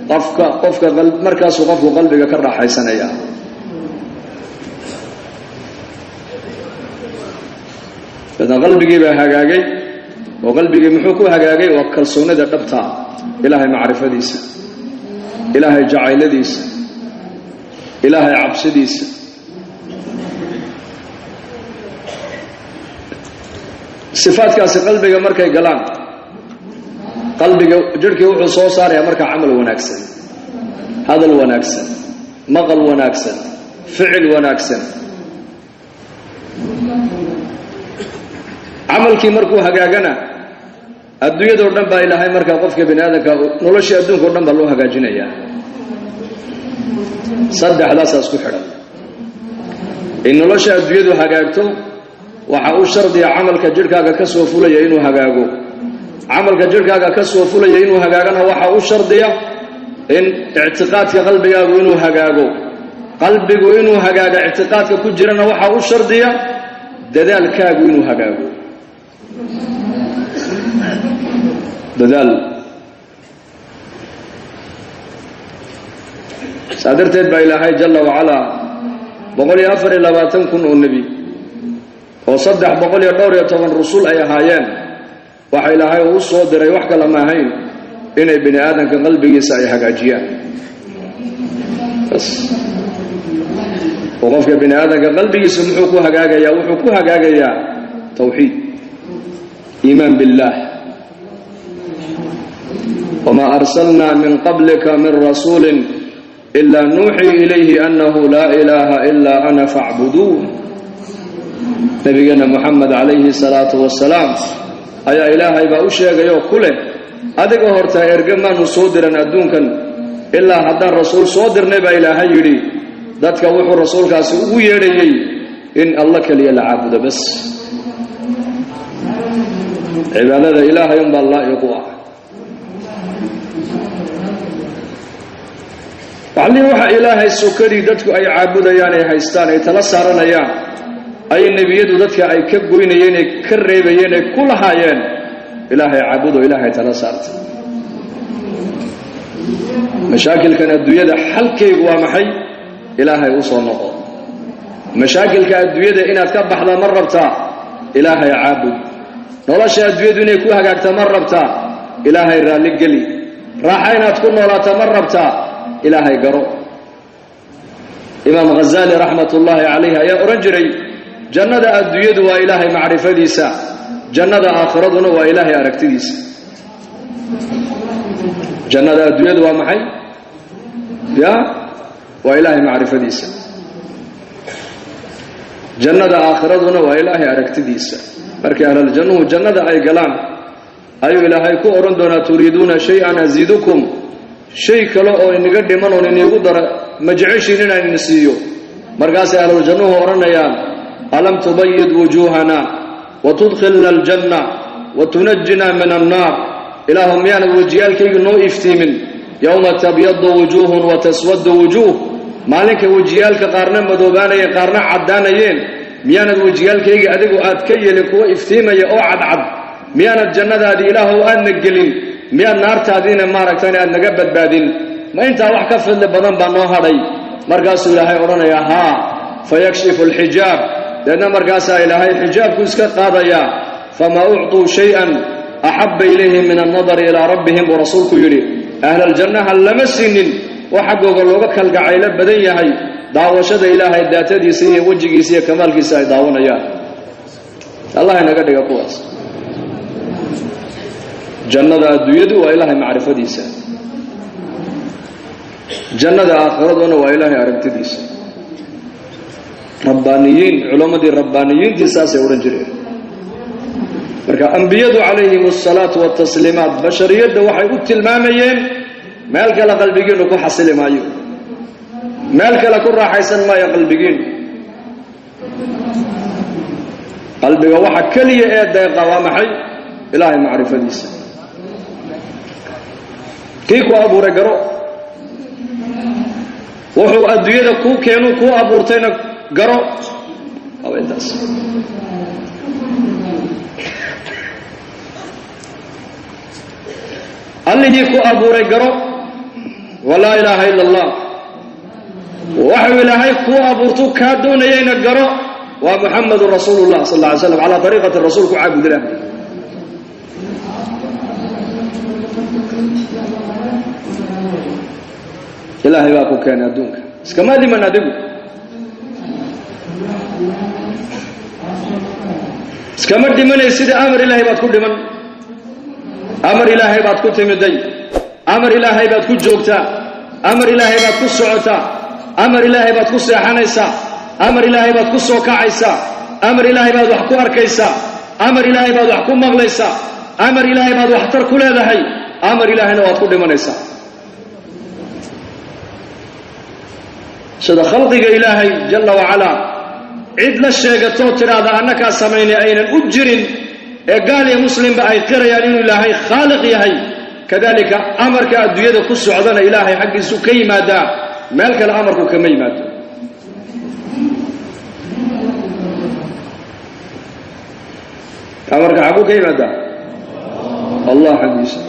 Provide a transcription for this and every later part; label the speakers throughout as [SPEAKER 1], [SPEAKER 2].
[SPEAKER 1] Qofka markaasuu qofku qalbiga ka raaxaysanaya. Dabeedna qalbigii baa hagaagay, oo qalbigii muxuu ku hagaagay? Waa kalsoonida dhabta, Ilaahay macrifadiisa, Ilaahay jacayladiisa, Ilaahay cabsidiisa. Sifaadkaasi qalbiga markay galaan, qalbiga jidhkii wuxuu soo saarayaa markaa camal wanaagsan, hadal wanaagsan, maqal wanaagsan, ficil wanaagsan. Camalkii markuu hagaagana adduunyadoo dhan baa Ilaahay markaa qofka bini aadamka noloshii adduunka o dhan baa loo hagaajinayaa. Saddexdaasaa isku xidhan. In nolosha adduunyadu hagaagto waxa u shardiya camalka jidhkaaga ka soo fulaya inuu hagaago. Camalka jidhkaaga ka soo fulaya inuu hagaagana waxa u shardiya in ictiqaadka qalbigaagu inuu hagaago. Qalbigu inuu hagaaga ictiqaadka ku jirana waxa u shardiya dadaalkaagu inuu hagaago. Dadaal. Saa darteed baa Ilaahay jalla wacalaa 124,000 oo nebi oo 314 rusul ay ahaayeen, waxa Ilaahay uu soo diray wax kale ma ahayn inay bini aadamka qalbigiisa ay hagaajiyaan. Bas oo qofka bini aadamka qalbigiisa muxuu ku hagaagayaa? Wuxuu ku hagaagayaa tawxiid, iimaan billaah. Wamaa arsalnaa min qablika min rasuulin ilaa nuuxii ilayhi annahu laa ilaaha ilaa ana facbuduun. Nabigeena Moxamed calayhi salaatu wasalaam ayaa Ilaahay baa u sheegayoo ku leh, adiga hortaa erge maanu soo diran adduunkan, ilaa haddaan rasuul soo dirnay baa Ilaahay yidhi, dadka wuxuu rasuulkaasi ugu yeedhayey in alla keliya la caabudo bas. Cibaadada Ilaahay unbaa laa'iq u ah. Waxlii waxa Ilaahay sokadii dadku ay caabudayaan, ay haystaan, ay tala saaranayaan, ay nebiyadu dadka ay ka goynayeen, ay ka reebayeen, ay ku lahaayeen Ilaahay caabudo, Ilaahay tala saarta. Mashaakilkan adduunyada xalkaygu waa maxay? Ilaahay u soo noqo. Mashaakilka adduunyada inaad ka baxda ma rabtaa? Ilaahay caabud. Nolosha adduunyadu inay ku hagaagta ma rabtaa? Ilaahay raalli geli. Raaxa inaad ku noolaata ma rabtaa? Ilaahay garo. Imaam Ghazaali raxmatullaahi calayhi ayaa odhan jiray, jannada adduunyadu waa Ilaahay macrifadiisa, jannada aakhiraduna waa Ilaahay aragtidiisa. Jannada adduunyadu waa maxay? Ya, waa Ilaahay macrifadiisa. Jannada aakhiraduna waa Ilaahay aragtidiisa. Markii ahlaljannuhu jannada ay galaan ayuu Ilaahay ku odhan doonaa, turiiduuna shay-an asiidukum, shay kale oo inaga dhiman oon iniigu dara ma jeceshiin inaan ini siiyo? Markaasay ahluljannuhu odhanayaan, alam tubayid wujuuhana wa tudkhilna aljanna wa tunajjina min annaar. Ilaahu miyaanad wejiyaalkaygu noo iftiimin? Yowma tabyadu wujuuhun wa taswadu wujuuh, maalinka wejiyaalka qaarna madoobaanayeen qaarna caddaanayeen, miyaanad wejiyaalkayga adigu aad ka yeelin kuwa iftiimaya oo cadcad? Miyaanad jannadaadii Ilaahow aadna gelin? Miyaad naartaadiina maaragtaan aad naga badbaadin? Ma intaa wax ka fadli badan baa noo hadhay? Markaasuu Ilaahay odhanayaa haa. Fayakshifu alxijaab, deedna markaasaa Ilaahay xijaabku iska qaadayaa. Famaa ucطuu shay-an axabba ilayhim min annadari ilaa rabbihim, buu rasuulku yidhi. Ahlaljannaha lama siinin oo xaggooga looga kalgacaylo badan yahay daawashada Ilaahay daatadiisa iyo wejigiisa iyo kamaalkiisa ay daawanayaan. Allah inaga dhiga kuwaas. Jannada adduunyadu waa Ilaahay macrifadiisa, jannada aakhiraduna waa Ilaahay aragtidiisa. Rabbaaniyiin, culammadii rabbaaniyiintii saasay odhan jireen. Marka ambiyadu calayhim asalaatu watasliimaat bashariyadda waxay u tilmaamayeen meel kale qalbigiinnu ku xasili maayo, meel kale ku raaxaysan maayo qalbigiinnu. Qalbiga waxa keliya ee deeqa waa maxay? Ilaahay macrifadiisa. Kii ku abuuray garo, wuxuu adduunyada kuu keenuu kuu abuurtayna garo. Waaba intaas. Allihii ku abuuray garo, Wa laa ilaaha ila allah. Waxuu Ilaahay kuu abuurtuu kaa doonayayna garo, waa Muxamadun rasuulu llah sal alla alay slam. Calaa ariiqati rasuul ku caabud Ilaah. Ilaahay baa ku keenay adduunka, iskama dhiman adigu, iskama dhimanay. Sida amar Ilaahay baad ku dhiman, amar Ilaahay baad ku timiday, amar Ilaahay baad ku joogtaa, amar Ilaahay baad ku socotaa, amar Ilaahay baad ku seexanaysaa, amar Ilaahay baad ku soo kacaysaa, amar Ilaahay baad wax ku arkaysaa, amar Ilaahay baad wax ku maqlaysaa, amar Ilaahay baad waxtar ku leedahay, amar Ilaahayna waad ku dhimanaysaa. Sida khalqiga Ilaahay jalla wacalaa cid la sheegatoo tidhaahda annakaa samaynay aynan u jirin, ee gaal iyo muslimba ay qirayaan inuu Ilaahay khaaliq yahay, kadalika amarka adduunyada ku socdana Ilaahay xaggiisu ka yimaadaa, meel kale amarku kama yimaado. Amarka xagguu ka yimaadaa? Allah xaggiisa.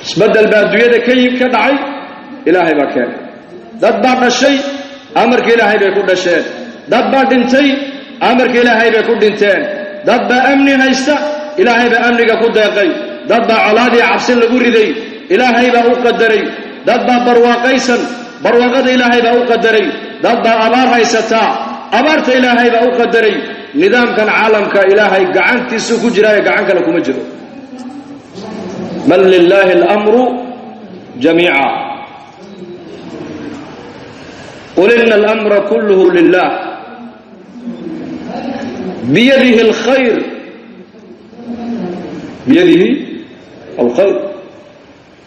[SPEAKER 1] Isbeddel baa adduunyada ka dhacay, Ilaahay baa keenay. Dad baa dhashay, amarka Ilaahay bay ku dhasheen. Dad baa dhintay, amarka Ilaahay bay ku dhinteen. Dad baa amni haysta, Ilaahay baa amniga ku deeqay. Dad baa colaadii cabsi lagu riday, Ilaahay baa u qadaray. Dad baa barwaaqaysan, barwaaqada Ilaahay baa u qadaray. Dad baa abaar haysataa, abaarta Ilaahay baa u qadaray. Nidaamkan caalamka Ilaahay gacantiisuu ku jiraayo, gacan kale kuma jiro. Bal lilaahi alamru jamiica. Qul ina alamra kulluhu lilah, biyadihi alkhayr, biyadihi alkhayr.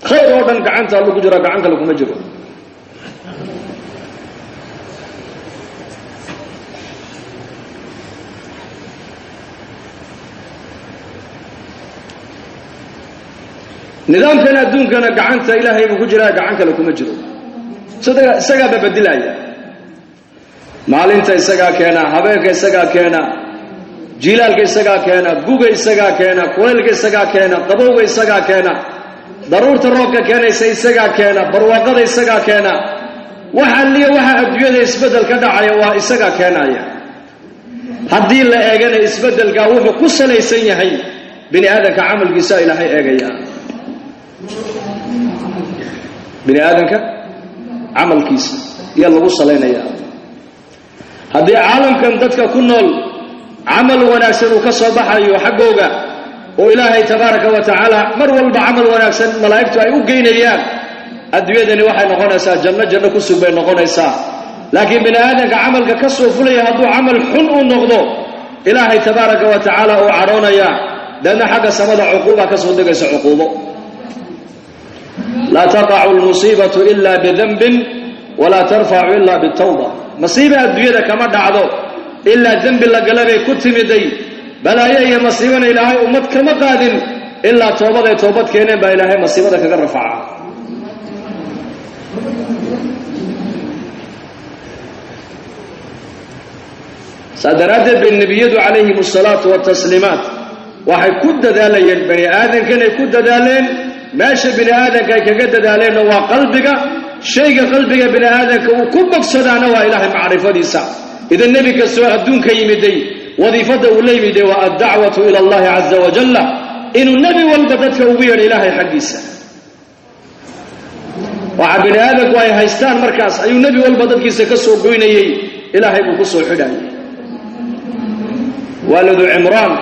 [SPEAKER 1] Khayr oo dhan gacanta Allu ku jiraa, gacan kale kuma jiro. Nidaamkan adduunkana gacanta Ilaahay buu ku jiraa, gacan kale kuma jiro. Isagaaba bedilaya. Maalinta isagaa keena, habeenka isagaa keena, jilaalka isagaa keena, guga isagaa keena, kulaylka isagaa keena, qabowga isagaa keena, daruurta roobka keenaysa isagaa keena, barwaaqada isagaa keena. Waxa liya waxa adduunyada isbeddel ka dhacaya waa isagaa keenaya. Haddii la eegana, isbeddelkaa wuxuu ku salaysan yahay bini aadamka camalkiisa. Ilaahay eegaya bini aadamka camalkiisa iyaa lagu salaynaya. Haddii caalamkan dadka ku nool camal wanaagsan uu ka soo baxayo xaggooga, oo Ilaahay tabaaraka wa tacaala mar walba camal wanaagsan malaa'igtu ay u geynayaan, adduunyadani waxay noqonaysaa janno, janno ku sug bay noqonaysaa. Laakiin bini aadamka camalka ka soo fulaya hadduu camal xun u noqdo, Ilaahay tabaaraka wa tacaala uu cadhoonaya, deedna xagga samada cuquuba ka soo degaysa, cuquubo. Laa taqacu almusiibatu ila bidanbin walaa tarfacu ila bitawba. Masiiba adduunyada kama dhacdo ilaa dembi la gala bay ku timiday. Balaayo iyo masiibana Ilaahay ummad kama qaadin ilaa toobaday toobad keeneen baa Ilaahay masiibada kaga rafaca. Saa daraaddeed bay nebiyadu calayhim asalaatu watasliimaat waxay ku dadaalayeen bani aadamkanay ku dadaaleen. Meesha bini aadamka ay kaga dadaaleenna waa qalbiga. Shayga qalbiga bini aadamka uu ku bogsadaana waa Ilaahay macrifadiisa. Idan nebi kastoo adduunka yimiday wadiifadda uu la yimiday waa addacwatu ila allahi caza wajalla, inuu nebi walba dadka ugu yeedho Ilaahay xaggiisa. Waxa bini aadamku ay haystaan markaas ayuu nebi walba dadkiisa ka soo goynayey, Ilaahay buu ku soo xidhayay. Waalidu Cimraan,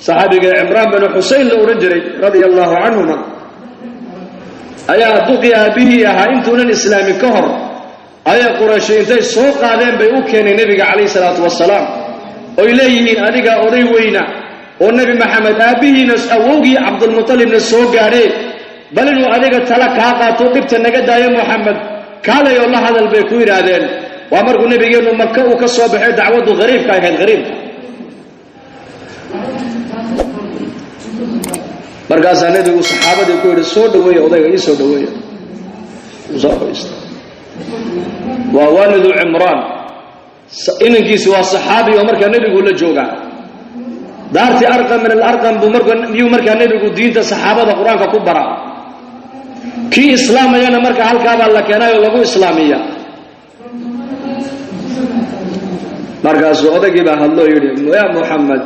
[SPEAKER 1] saxaabiga Cimraan binu Xuseyn la odhan jiray radia allahu canhuma, ayaa duqii aabbihii ahaa intuunan islaamin ka hor ayaa Qurayshi intay soo qaadeen bay u keenay nebiga calayhi salaatu wasalaam, oy leeyihiin: "Adigaa oday weyna oo Nebi Maxamed aabbihiina awowgii Cabdulmutalibna soo gaadhee, bal inuu adiga tala kaa qaato, dhibta naga daayo Moxamed, kaalay oo la hadal," bay ku yidhaahdeen. Waa markuu nebigeennu Maka uu ka soo baxay, dacwaddu hariibka ahayd, hariibka. Markaasaa nebigu saxaabadii ku yidhi: "Soo dhaweeya odayga, ii soo dhaweeya." Uu soo fadhiistay. Waa waalidu Cimraan, inankiisi waa saxaabi oo markaa nebigu la joogaa daartii Arqam min Alarqam buu miyuu markaa nebigu diinta saxaabada Qur-aanka ku baraa. Kii islaamayana marka halkaabaa la keenay oo lagu islaamiya. Markaasuu odaygii baa hadloo yidhi, yaa Muxamed,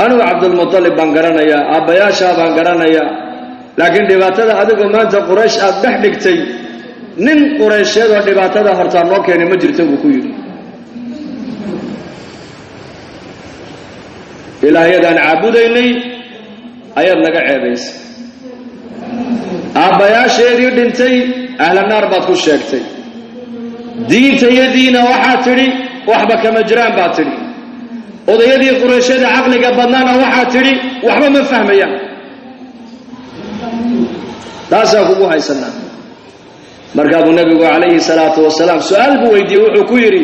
[SPEAKER 1] anigu Cabdulmutalib baan garanayaa, aabbayaashaa baan garanayaa, laakiin dhibaatada adigu maanta Quraysh aad dhex dhigtay, nin Quraysheed oo dhibaatada hortaa noo keenay ma jirto, buu ku yidhi. Ilaahyadaan caabudaynay ayaad naga ceebaysay, aabbayaasheedii dhintay ahla naar baad ku sheegtay, diintayadiina waxaa tidhi waxba kama jiraan baad tidhi, odayadii Qurayshyada caqliga badnaana waxaa tidhi waxba ma fahmayaan, taasaan kugu haysanaa. Markaa buu nabigu calayhi salaatu wasalaam su-aal buu weydiiyey, wuxuu ku yidhi,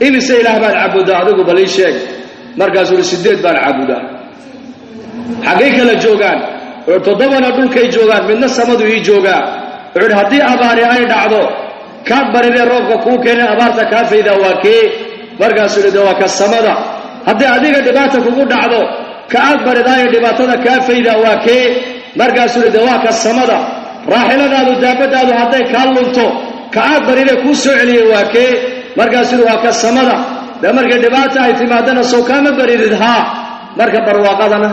[SPEAKER 1] imise ilaah baad caabudaa adigu, bal ii sheeg. Markaasuu uhi, 8 baan caabudaa. Xaggay kala joogaan? Wuxuu 7na dhulkay joogaan, midna samadu ii joogaa. Wuxuu ihi, haddii abaari ay dhacdo, kaa baridee roobka kuu keenay abaarta kaa faydaa waa kee? Markaasuu ihi, de waa ka samada. Haddii adiga dhibaata kugu dhacdo, ka aad baridaayo dhibaatada kaa faydaa waa kee? Markaasuu ihi, de waa ka samada. Raaxiladaadu daabadaadu hadday kaa lunto, ka aad baridee kuu soo celiyey waa kee? Markaasuu ihi, waa ka samada. Dee markay dhibaata ay timaadana sow kaama baridid? Haa. Marka barwaaqadana,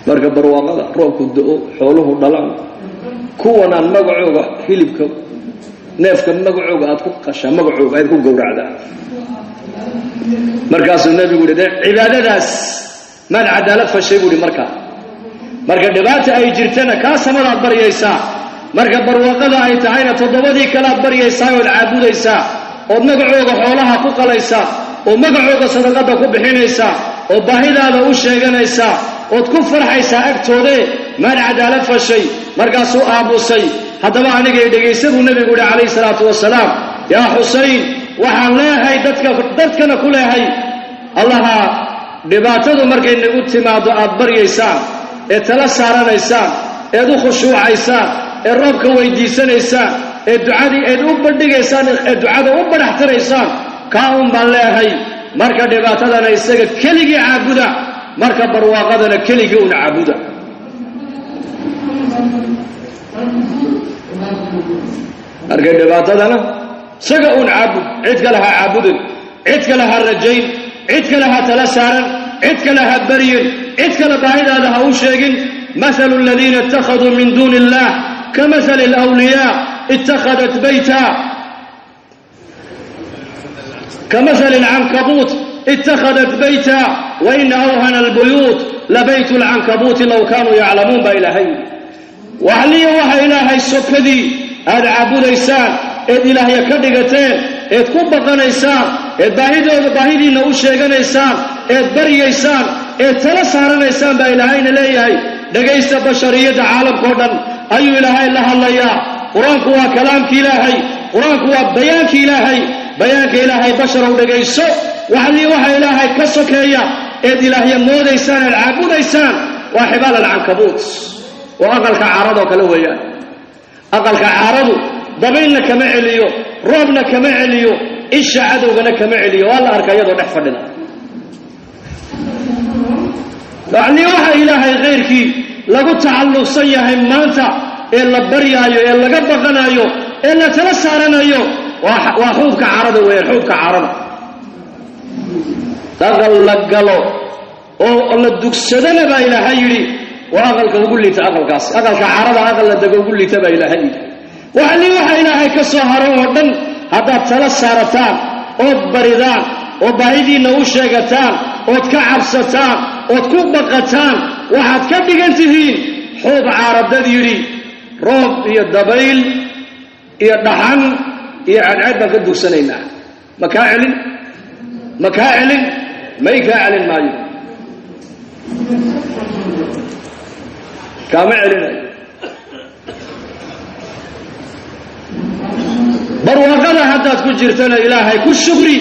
[SPEAKER 1] marka barwaaqada roobku do-o, xooluhu dhalaan, kuwanaan magacooga hilibka neefka magacooga aad ku qashaa, magacooga aad ku gowracdaa. Markaasuu nebigu uhi, dee cibaadadaas maad cadaalad fashay, buu ihi. Markaa marka dhibaata ay jirtana kaa samadaad baryaysaa, marka barwaaqada ay tahayna 7dii kalead baryaysaa ood caabudaysaa, ood magacooga xoolaha ku qalaysaa, oo magacooga sadaqada ku bixinaysaa, oo baahidaada u sheeganaysaa, ood ku farxaysaa agtoodee, maad cadaalad fashay? Markaasuu aamusay. Haddaba anigay dhegaysa, buu nebigu yihi calayhi salaatu wasalaam, yaa Xusayn, waxaan leehay dadka, dadkana ku leehay, allaha dhibaatadu markay nagu timaado aad baryaysaan, ee tala saaranaysaan, eed u khushuucaysaan, ee roobka weydiisanaysaan, ee ducadii eed u bandhigaysaan, ee ducada u badhaxtiraysaan, kaa un baan leehay. Marka dhibaatadana isaga keligii caabuda, marka barwaaqadana keligii un caabuda. Markay dhibaatadana isaga un caabud, cid kale ha caabudin, cid kale ha rajayn, cid kale ha tala saaran, cid kale ha baryin, cid kale baahidaada ha u sheegin. Mathalu aladiina ittakhaduu min duuni illah kamathali alawliyaa ittakhadat bayta, kamathali alcankabuut ittakhadat bayta, wa ina awhana albuyuut labaytu alcankabuuti low kaanuu yaclamuun, baa ilaahay yidhi. Waxliya waxa ilaahay sokadii aad caabudaysaan, eed ilaahya ka dhigateen, eed ku baqanaysaan, eed baahidooda baahidiinna u sheeganaysaan, eed baryaysaan, eed tala saaranaysaan, baa ilaahayna leeyahay. Dhegaysta, bashariyadda caalamkao dhan ayuu ilaahay la hadlayaa. Qur-aanku waa kalaamki ilaahay, qur-aanku waa bayaanki ilaahay. Bayaanka ilaahay basharow dhegayso. Waxlii waxa ilaahay ka sokeeya eed ilaahya moodaysaan, eed caabudaysaan, waa xibaal alcankabuut, oo aqalka caaradoo kale weeyaan. Aqalka caaradu dabaylna kama celiyo, roobna kama celiyo, isha cadowgana kama celiyo, waa la arkaa iyadoo dhex fadhida. Yacnii waxa ilaahay khayrkii lagu tacalluqsan yahay maanta, ee la baryaayo, ee laga baqanayo, ee la tala saaranayo, waa xuubka caarada weeyaan. Xuubka caarada aqal la galo oo la dugsadana, baa ilaahay yidhi, waa aqalka ugu liita aqalkaasi. Aqalka caarada aqal la dego ugu liita, baa ilaahay yidhi. Waxli waxa ilaahay ka soo haro oo dhan haddaad tala saarataan, ood baridaan, oo baahidiinna u sheegataan, ood ka cabsataan, ood ku baqataan, waxaad ka dhigan tihiin xuub caaradad yidhi, roob iyo dabayl iyo dhaxan iyo cadceed baan ka dugsanaynaa. Ma kaa celin? Ma kaa celin? May kaa celin maayo, kaama celinayo. Barwaaqada haddaad ku jirtana ilaahay ku shukri,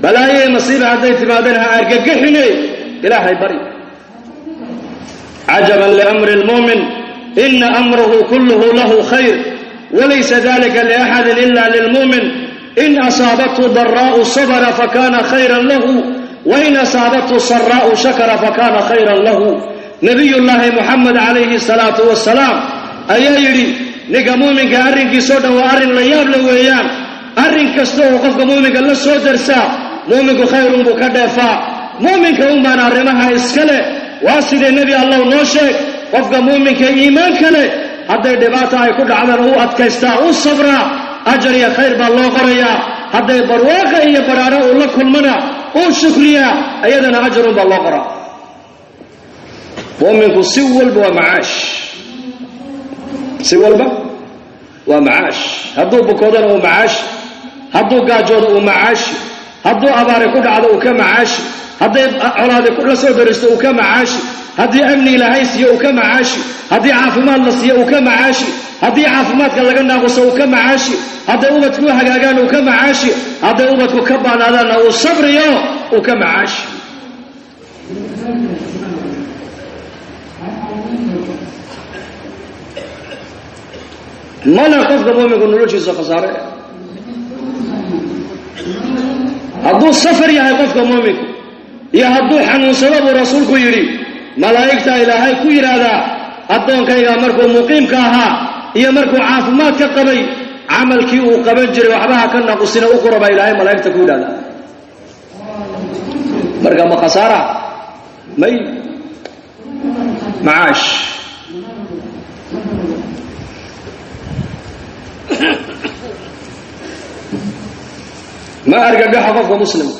[SPEAKER 1] balaaye masiiba hadday timaadana ha argagaxine, ilaahay bari. Cajaban liamri lmu'min ina amrahu kulluhu lahu khayr, walaysa dalika liaxadin ila lilmu'min. In asaabathu daraa'u sabra fakana khayran lahu, wain asaabathu saraa'u shakara fakana khayran lahu. Nabiy llaahi Muxamed calayhi salaatu wasalaam ayaa yidhi ninka muuminka arrinkiisoo dhan waa arrin la yaab la weeyaan. Arrin kasta oo qofka muuminka la soo darsaa, muuminku khayrun buu ka dheefaa. Muuminka unbaana arrimaha iska leh. Waa sidee, Nebi Allow, noo sheeg? Qofka muuminka iimaanka leh hadday dhibaata ay ku dhacdaan, u adkaystaa, u sabraa, ajar iyo khayr baa loo qorayaa. Hadday barwaaqa iyo badhaaro uu la kulmana, uu shukriyaa, iyadana ajarun baa loo qoraa. Muuminku si walba waa macaash, si walba waa macaash. Hadduu bukoodana uu macaashi, hadduu gaajoodo uu macaashi, hadduu abaari ku dhacdo uu ka macaashi, hadday colaadi la soo daristo uu ka macaashi, haddii amni Ilaahay siiyo uu ka macaashi, haddii caafimaad la siiyo uu ka macaashi, haddii caafimaadka laga naaquso uu ka macaashi, hadday ubadku u hagaagaan uu ka macaashi, hadday ubadku ka baanaadaanna uu sabriyo, uu ka macaashi. Male qofka muuminku noloshiisa khasaare. Hadduu safar yahay qofka muuminku iyo hadduu xanuunsado, buu rasuulku yidhi, malaa'igta Ilaahay ku yidhaahdaa: "Addoonkayga markuu muqiimka ahaa iyo markuu caafimaad ka qabay, camalkii uu qaban jiray waxbaha ka naqusina, u qora," baa Ilaahay malaa'igta ku yidhahdaa. Marka ma khasaara? May, macaash. Ma argagaxo qofka muslimka.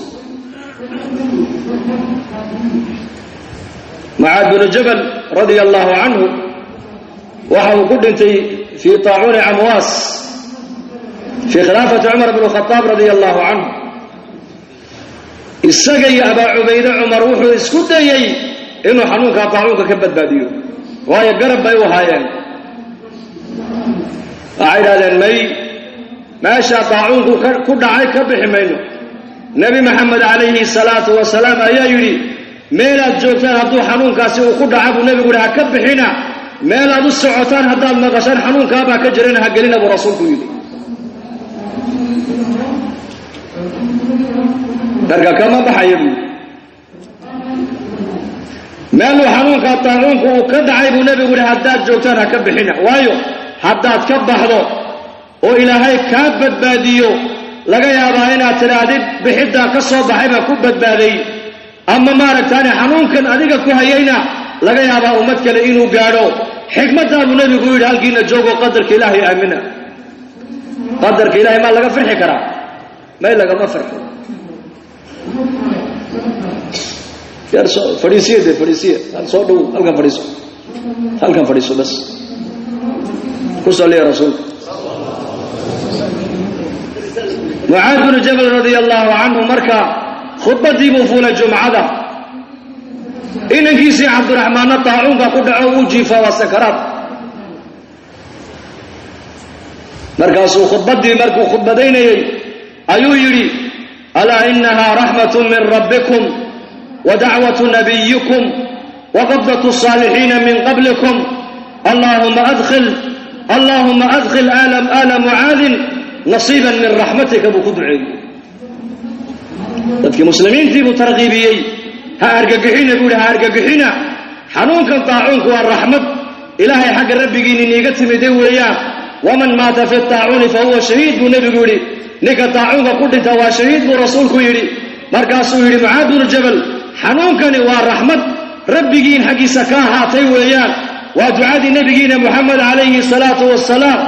[SPEAKER 1] Mucaad binu Jabal radia allahu canhu waxa uu ku dhintay fii taacuuni Camwaas fii khilaafati Cumar bn Khadaab radia allahu canhu. Isaga iyo Abaa Cubayde, Cumar wuxuu isku dayey inuu xanuunkaa taacuunka ka badbaadiyo, waayo garab bay u ahaayeen. Waxay idhahdeen: "May, meeshaa taacuunku ku dhacay ka bixi mayno. Nebi Maxamed calayhi salaatu wasalaam ayaa yidhi: meelaad joogtaan hadduu xanuunkaasi uu ku dhaca, buu nebigu yidhi, ha ka bixina. Meelaad u socotaan haddaad maqashaan xanuunkaabaa ka jirana, ha gelina," buu rasuulku yidhi. Marka kama baxaya buu meeluu xanuunkaa taacuunku uu ka dhacay, buu nebigu yidhi, haddaad joogtaan ha ka bixina, waayo haddaad ka baxdo oo Ilaahay kaa badbaadiyo, laga yaabaa inaad tidhaahdid bixiddaa ka soo baxay baan ku badbaaday, ama maaragtaane xanuunkan adiga ku hayayna laga yaabaa ummad kale inuu gaadho. Xikmaddaa buu nebigu yidhi halkiina joogo, qadarka Ilaahay aamina. Qadarka Ilahay maa laga farxi karaa? May, lagama farxo. Yar soo fadhiisiya dee, fadhiisiya, soo dhow, halkan fadhiiso, halkan fadhiiso bas. Ku salliya rasuulka. Mucaad binu Jabal radia allahu canhu marka khudbaddii buu fuulay jumcada, inankiisii Cabdiraxmaanna taacuunka ku dhaco, uu jiifaa, waa sakaraad. Markaasuu khudbaddii markuu khudbadaynayey ayuu yidhi: "Alaa inaha raxmat min rabbikum wa dacwatu nabiyikum wa qabdatu الصaalixiina min qablikum, allahuma adkhil, allahuma adkhil aala Mucaadin nasiiban min raxmatika," buu ku duceeyey. Dadkii muslimiintii buu tarkiibiyey. "Ha argagixina," buu yihi, "ha argagixina. Xanuunkan taacuunku waa raxmad Ilaahay xagga rabbigiin iniiga timide weeyaan. Waman maata fi taacuuni fa huwa shahiid," buu nebigu yidhi. Ninka taacuunka ku dhinta waa shahiid, buu rasuulku yidhi. Markaasuu yidhi Mucaad binu Jabal: "Xanuunkani waa raxmad rabbigiin xaggiisa ka ahaatay weeyaan, waa ducadii nebigiina Muxamed calayhi salaatu wasalaam,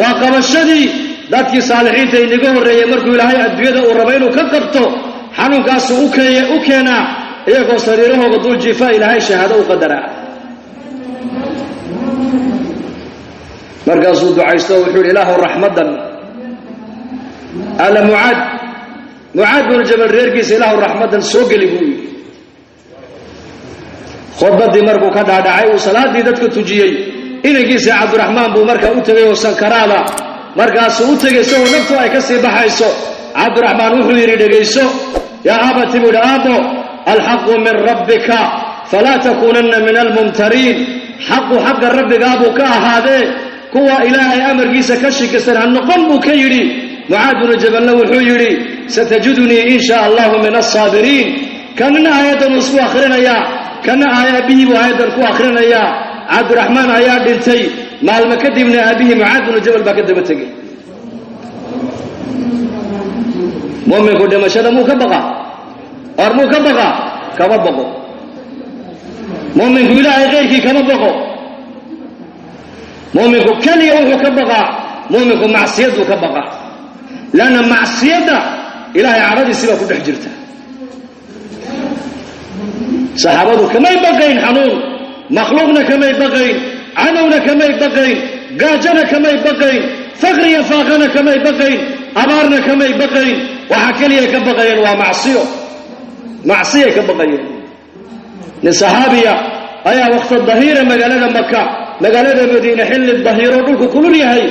[SPEAKER 1] waa qabashadii dadkii saalixiinta inaga horreeyey. Markuu Ilaahay adduunyada uu raba inuu ka qabto, xanuunkaasuu u keenaa, iyagoo sariirahooga dul jiifa Ilaahay shahaado u qadaraa." Markaasuu ducaysto, wuxuu yidhi: "Ilaahu raxmaddan ala Mucaad, Mucaad binu Jabal reerkiisa, Ilaahu raxmaddan soo geli," buu yidhi. Khudbaddii markuu ka dhaadhacay, uu salaaddii dadka tujiyey, inankiisa Cabdiraxmaan buu markaa u tegay oo sankaraada. Markaasuu u tegay isagoo naftu ay ka sii baxayso. Cabdiraxmaan wuxuu yidhi: "Dhegayso, yaa abati," buu yidhi, "aabbo, alxaqu min rabbika falaa takuunanna min almumtariin. Xaqu xagga rabbigaabuu ka ahaadee, kuwa Ilaahay amarkiisa ka shikisan ha noqon," buu ka yidhi. Mucaad binu Jabalna wuxuu yidhi: "Satajidunii in shaa allahu min alsaabiriin." Kanna aayaddan uu isku akhrinayaa, kana aabihii buu aayaddan ku akhrinayaa. Cabdiraxmaan ayaa dhintay. Maalmo kadibna aabbihii Mucaad binu Jabal baa ka daba tegey. Muuminku dhimashada muu ka baqaa? Or muu ka baqaa? Kama baqo. Muuminku ilaahay khayrkii kama baqo. Muuminku keliya wuxuu ka baqaa, muuminku macsiyaduu ka baqaa, leanna macsiyadda ilaahay cadhadiisii baa ku dhex jirta. Saxaabadu kamay baqayn xanuun, makhluuqna kamay baqayn, cadowna kamay baqayn, gaajona kamay baqayn, faqriya faaqana kamay baqayn, abaarna kamay baqayn. Waxaa keliya ka baqayeen waa macsiyo, macsiyay ka baqayeen. Nin saxaabiya ayaa waqti dahiira magaalada Maka, magaalada Madiine, xilli dahiiro dhulku kulul yahay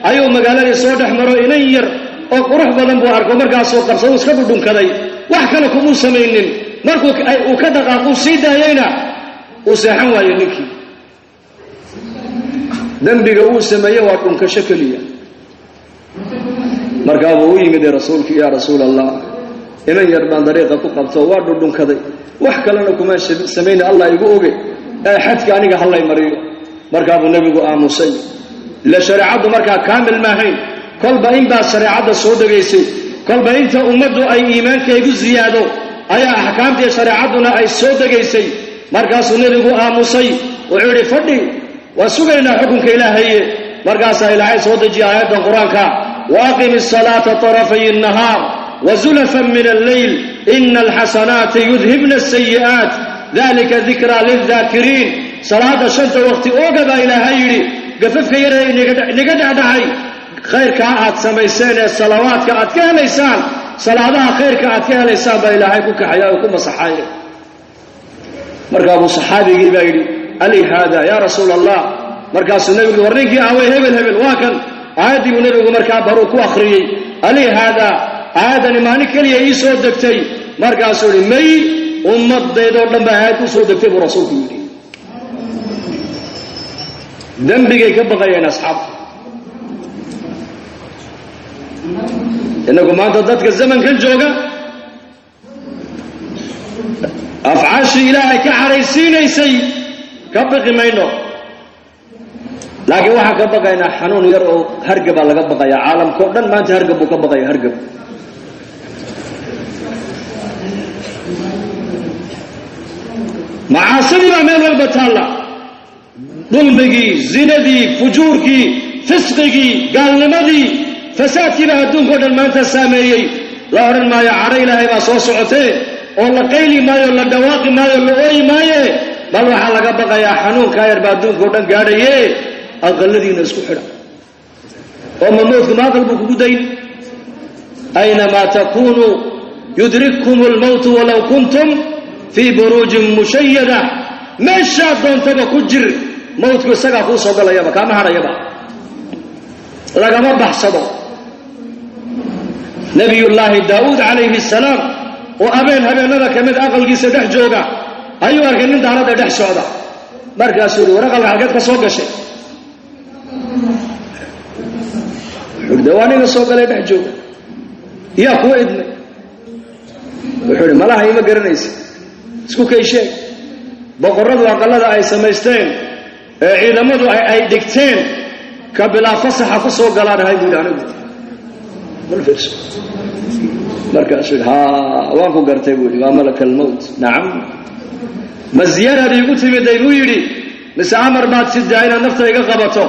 [SPEAKER 1] ayuu magaaladii soo dhex maro. Inan yar oo qurux badan buu arko, markaasuu qabsadu iska dhudhunkaday. Wax kale kumuu samaynin. Markuu uu ka dhaqaaquu sii daayeyna, uu seexan waayo. Ninkii dembiga uu sameeye waa dhunkasho keliya. Markaabuu u yimid rasuulki: "Yaa rasuul Allah, inan yar baan dariiqa ku qabto, waa dhudhunkaday, wax kalena kumaan samayna, Allah igu oge, ee xadka aniga hallay mariyo." Markaabuu nebigu aamusay. Ila shareecaddu markaa kaamil maahayn, kolba inbaa shareecadda soo dhegaysay, kolba inta ummaddu ay iimaankaygu ziyaado ayaa axkaamtii shareecadduna ay soo degaysay. Markaasuu nebigu aamusay, wuxuu yidhi: "Fadhi, waan sugaynaa xukunka ilaahaye." Markaasaa Ilaahay soo dejiya aayaddan Qur-aanka: "Waaqim asalaata tarafay annahaar wazulafan min alleyl, ina alxasanaati yudhibna asayi'aat, dalika dikraa lildaakiriin." Salaada shanta waqti ooga baa Ilaahay yidhi. Gafafka yaree inaga dhexdhacay, khayrkaa aad samayseen ee salawaadka aad ka helaysaan, salaadaha khayrka aad ka helaysaan baa Ilaahay ku kaxaya oo ku masaxaye. Markaabuu saxaabigii baa yidhi: "Ali haada yaa rasuul Allah?" Markaasuu nebigu: "War ninkii aaway?" "Hebel, hebel waa kan." Aayaddii buu nebigu markaa baruu ku akhriyey. "Ali haada? Aayaddani maalin keliya ii soo degtay?" Markaasuu yidhi: "May, ummaddaydoo dhan baa aayad u soo degtay," buu rasuulku yidhi. Dembigay ka baqayeen asxaabtu. Innagu maanta dadka zamankan jooga afcaashii Ilaahay ka cadhaysiinaysay ka baqi mayno, laakiin waxaan ka baqaynaa xanuun yar oo hargabaa laga baqaya. Caalamkao dhan maanta hargab buu ka baqaya, hargab. Macaasidii baa meel walba taalla, dulmigii, zinadii, fujuurkii, fisqigii, gaalnimadii, fasaadkii baa adduunka o dhan maanta saameeyey. La odhan maayo cadho Ilaahay baa soo socotee, oo la qayli maayo, la dhawaaqi maayo, la ooyi maaye, bal waxaa laga baqayaa xanuunkaa yar baa adduunka o dhan gaadhaye, aqaladiina isku xidha. Oo ma mowdku ma aqal buu kugu dayn? Aynamaa takunuu yudrikkum almowtu walow kuntum fii buruujin mushayada. Meeshaad doontaba ku jir, mowdku isagaa kuu soo galayaba, kaama hadhayaba, lagama baxsado. Nabiyullaahi Daa'uud calayhi asalaam oo habeen habeenada ka mid aqalkiisa dhex jooga ayuu arkay nin daaradda dhex socda. Markaasuu yihi: "War, aqalka halkeed ka soo gashay?" Wuxuu de waa ninga soo galay dhex jooga. "Yaa kuwa idmay?" Wuxuu ihi: "Malaha ima garanaysa, isku kay sheeg. Boqorradu aqallada ay samaysteen ee ciidamadu ay dhigteen ka bilaa fasaxa ku soo galaanahay," buu yidhi anigu. Bal fiirso. Markaasuu yidhi: "Haa, waan ku gartay," buu yidhi, "waa malaka almowt." "Nacam, ma ziyaaraad iigu timiday?" buu yidhi, "mise amar baad sidaa inaad nafta iga qabato?"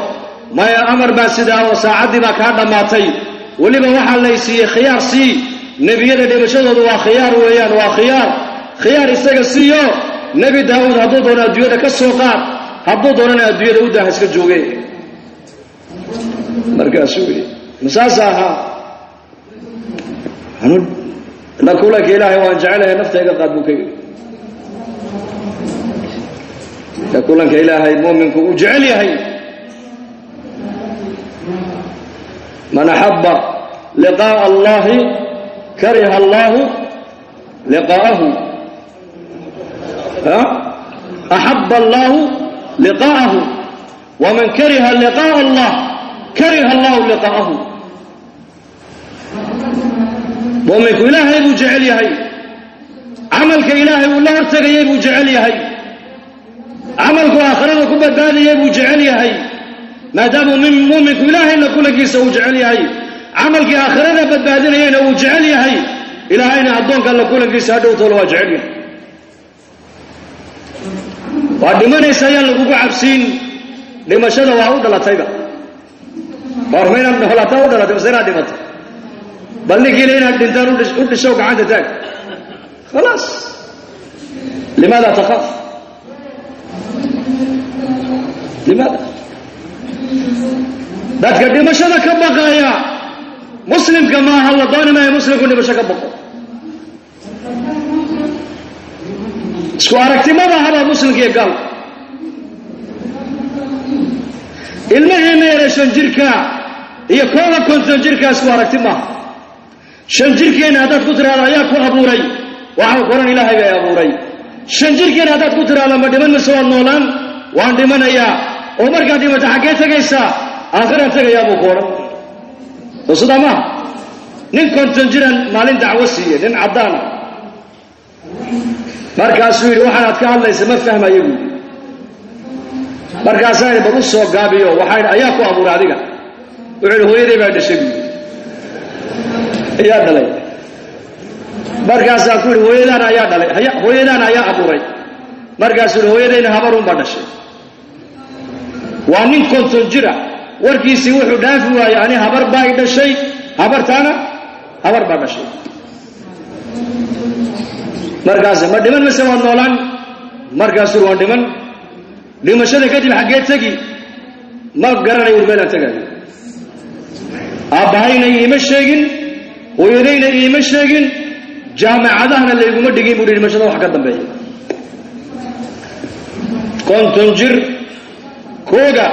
[SPEAKER 1] "Maya, amar baad sidaa oo saacaddii baa kaa dhammaatay. Weliba waxaa lay siiyey khiyaar. Sii nebiyada dhimashadoodu waa khiyaar weeyaan, waa khiyaar, khiyaar isaga siiyo. Nebi Daa'uud hadduu doono adduunyada ka soo qaad, hadduu doonana adduunyada u daaha, iska jooge." Markaasuu yidhi: "Masaas ahaa? La kulanka Ilaahay waan jecelahay, nafta iga qaad," buu ka yidhi. La kulanka Ilaahay muuminku uu jecel yahay. Man axabba liqaa'a Allahi kariha Allahu liqaa'ahu, axabba Allahu liqaa'ahu, waman kariha liqaa'a Allah kariha Allahu liqaa'ahu. Muuminku Ilaahay buu jecel yahay, camalka Ilaahay uu la hortegayay buu jecel yahay, camalku aakhirada ku badbaadayay buu jecel yahay. Maadaamuu muuminku ilaahayna kulankiisa uu jecel yahay, camalkii aakhirada badbaadinayana uu jecel yahay, ilaahayna addoonka alla kulankiisa hadhowtoola waa jecel yahay. Waa dhimanaysa ayaan lagugu cabsiin. Dhimashada waa u dhalatayba. War ma inaad noolaataa u dhalatay mase inaad dhimato? Bal ninkiina inaad dhintaan u dhishow gacanta taag. Khalaas, limaada takhaaf? Limaada dadka dhimashada ka baqaaya muslimka maaha? La dooni maayo muslimku dhimasho ka baqo. Isku aragtimada haba muslimka iyo gaalka. Ilmaheena yaree 5 jirka iyo kooda 50 jirka isku aragti maaha. 5 jirkeenna haddaad ku tiraahdo ayaa ku abuuray, waxau koran ilaahay bay abuuray. 5 jirkeenna haddaad ku tiraahdo ma dhiman mise waad noolaan, waan dhimanayaa. Oo markaad dhimato xaggee tegaysaa? Aakhiraan tegayaa buu ku odhan. Soo sidaa maaha? Nin 50 jiran maalin dacwo siiye, nin caddaana. Markaasuu yidhi waxaanaad ka hadlaysa ma fahmayo buu yidhi. Markaasaa yidhi bal u soo gaabiyo, waxaa yidhi ayaa ku abuuray adiga? Wuxuu yidhi hooyaday baa dhashay buu yidhi. Ayaa dhalay. Markaasaa ku yidhi hooyadaana ayaa dhalay, hooyadaana ayaa abuuray. Markaasuu yidhi hooyadayna habarun baa dhashay. Waa nin 50 jira, warkiisii wuxuu dhaafi waayey ani habar baa i dhashay, habartaana habar baa dhashay. Markaas ma dhiman mise waad noolaan? Markaasuu waan dhiman. Dhimashada kadib xaggee tegi? Ma garanayo ur meelaan tegayo. Aabbahayna iima sheegin, hooyadayna iima sheegin, jaamacadahana layguma dhigin buuhi dhimashada wax ka dambeeya. 50 jir kooga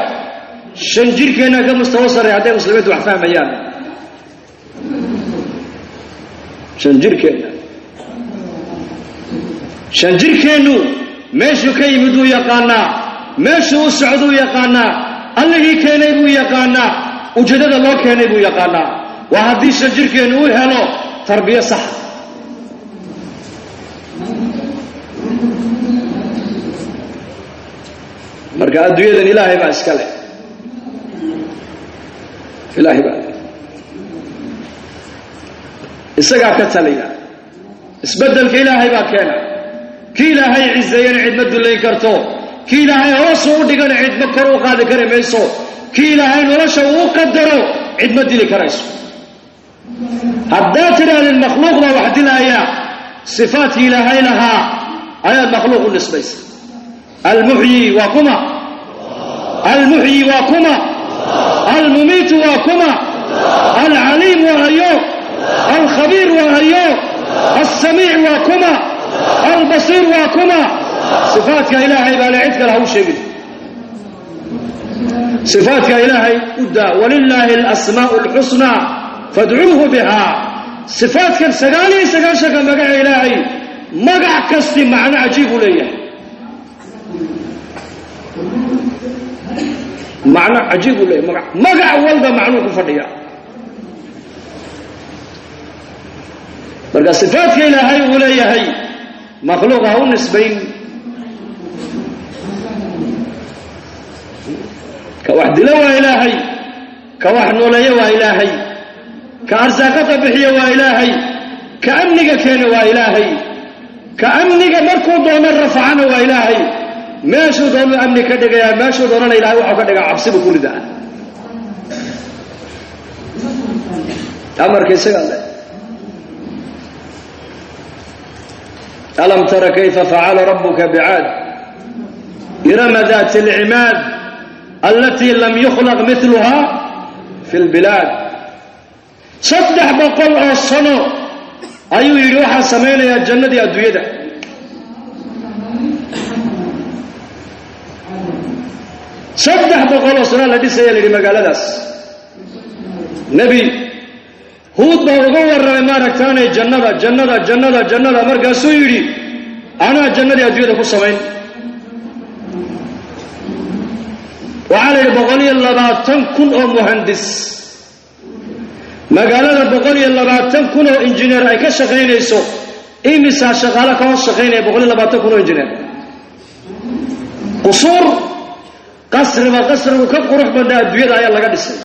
[SPEAKER 1] 5 jirkeenna ka mustawa sarray hadday muslimiintu wax fahmayaan. 5 jirkeenna, 5 jirkeennu meeshuu ka yimid buu yaqaanaa, meeshuu u socduu yaqaanaa, allihii keenay buu yaqaanaa, ujeeddada loo keenay buu yaqaanaa. Waa haddii 5 jirkeennu u helo tarbiyo sax. Marka adduunyadan ilaahay baa iska leh, ilaahay baa isagaa ka taliya. Isbeddelka ilaahay baa keena. Kii ilaahay cizeeyana cid ma dullayn karto, kii ilaahay hoos u dhigana cid ma kor u qaadi kari mayso, kii ilaahay nolosha uu qadaro cid ma dili karayso. Haddaad tidhaahdeen makhluuq baa wax dilaaya, sifaadkii ilaahay lahaa ayaad makhluuq u nisbaysa. Almuxyi waa kuma, almuxyi waa kuma, almumiitu waa kuma, alcaliim waa ayo, alkhabiir waa ayo, alsamiic waa kuma, albasiir waa kuma. Sifaadka ilaahay baa le, cid kale ha u sheegin. Sifaadka ilaahay u daa. Walilaahi alasmaa'u alxusnaa fadcuuhu bihaa. Sifaadkan 99-ka magaca ilaahay, magac kasti macno cajiib uu leeyahay, macno cajiib uu leeyahay. Magac magac walba macnuu ku fadhiya. Marka sifaadka ilaahay uu leeyahay makhluuq ha u nisbayn. Ka wax dilo waa ilaahay, ka wax nooleeya waa ilaahay, ka arsaaqada bixiya waa ilaahay, ka amniga keena waa ilaahay, ka amniga markuu doono rafacana waa ilaahay. Meeshuu doonuu amni ka dhigayaa, meeshuu doonana ilahay waxuu ka dhigaa cabsi buu ku ridaa. Amarka isagaa leh. Alam tara kayfa facala rabbuka bicaad irama daati alcimaad alatii lam yukhlaq miluha fi lbilaad. 300 oo sano ayuu yidhi waxaan samaynayaa jannadii adduunyada. 300 oo sano la dhisaya la yidhi magaaladaas. Nebi Huud baa uga warramay maaragtaanay jannada jannada jannada jannada. Markaasuu yidhi anaa jannadii adduunyada ku samayn. Waxaa la yidhi 120,000 oo muhandis, magaalada 120,000 oo injineer ay ka shaqaynayso. Imisaa shaqaalo ka hoos shaqaynaya 120,000 oo injineer? Qusuur Qasriba qasrigu ka qurux badnaa adduunyada ayaa laga dhisay.